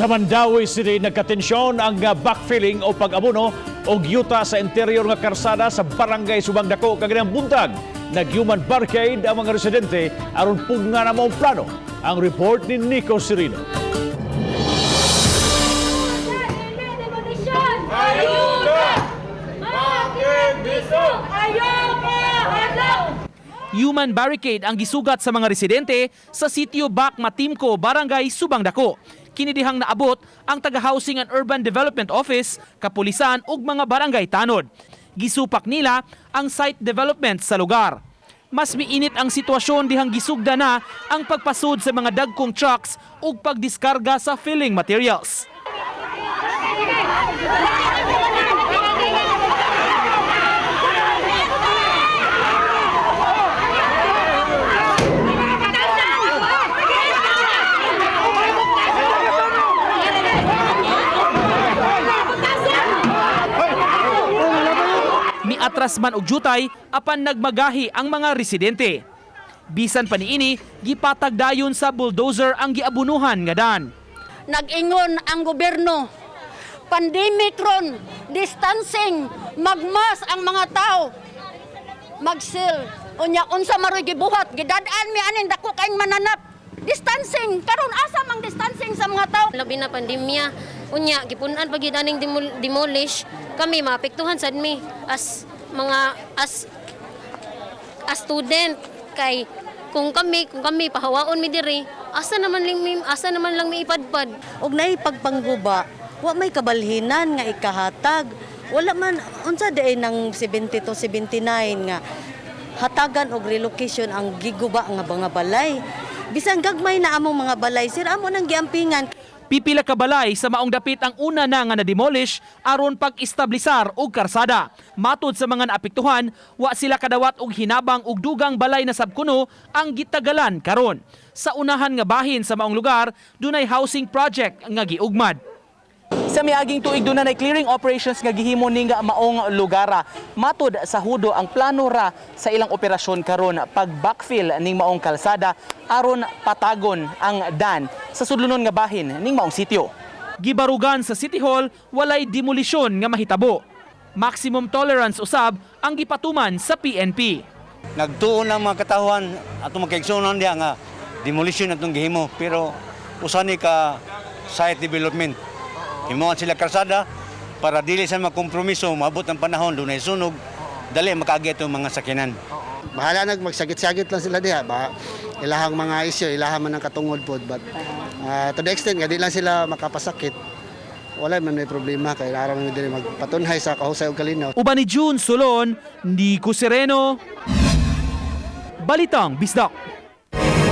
Sa Mandaue City, nagkatensyon ang backfilling o pag-abuno og yuta sa interior nga karsada sa Barangay Subang Dako kaganang buntag. Nag-human barricade ang mga residente aron pugnan ang maong plano. Ang report ni Nico Serino. Demolition! Ayuda! Makibiso! Ayaw kahadlok! Human barricade ang gisugat sa mga residente sa sitio Back Matimco, Barangay Subang Dako. Kini dihang naabot ang taga-Housing and Urban Development Office, kapulisan ug mga barangay tanod. Gisupak nila ang site development sa lugar. Mas miinit ang sitwasyon dihang gisugda na ang pagpasud sa mga dagkong trucks ug pagdiskarga sa filling materials. Miatras man og jutay apan nagmagahi ang mga residente. Bisan pa niini, gipatag dayon sa bulldozer ang giabunuhan nga dan. Nag-ingon ang gobyerno. Pandemic ron, distancing, magmas ang mga tao. Magsil. Unya unsa maroy gibuhat, gidad-an mi aning dako kaing mananap. Distancing, karon asa mang distancing sa mga tao? Labi na pandemya. Unya gipun-an pa gyud aning demolish kami, maapektuhan sad mi as mga as student kay kung kami pahawaon mi diri, asa naman lang mi ipadpad? Og naay pagpangguba, wa may kabalhinan nga ikahatag. Wala man unsa diay ng 72 79 nga hatagan og relocation ang giguba nga mga balay. Bisan gagmay na among mga balay, sir, amo nang giampingan. Pipila ka balay sa maong dapit ang una na nga na-demolish aron pag-establisar og karsada. Matud sa mga naapektuhan, wa sila kadawat og hinabang og dugang balay na sabkuno ang gitagalan karon. Sa unahan nga bahin sa maong lugar, dunay housing project nga giugmad. Sa miaging tuig doon na clearing operations nga gihimo ning maong lugara. Matud sa hudo, ang plano ra sa ilang operasyon karon pag backfill ning maong kalsada aron patagon ang dan sa sudlonon nga bahin ning maong sitio. Gibarugan sa City Hall, walay demolisyon nga mahitabo. Maximum tolerance usab ang gipatuman sa PNP. Nagtuon ang mga katawhan atong magkaigsuonan diha nga demolition atong gihimo, pero usa ni ka site development. Himuan sila karsada para dili sa makompromiso, maabot ang panahon dunay sunog, dali makaagi atong mga sakyanan. Bahala nag magsagit-sagit lang sila diha ba, ilahang mga isyu, ilaha man ang katungod pod, but to the extent nga di lang sila makapasakit, wala man may problema kay ara man diri magpatunhay sa kahusay ug kalinaw. Uban ni June Solon, Nico Sereno, Balitang Bisdak.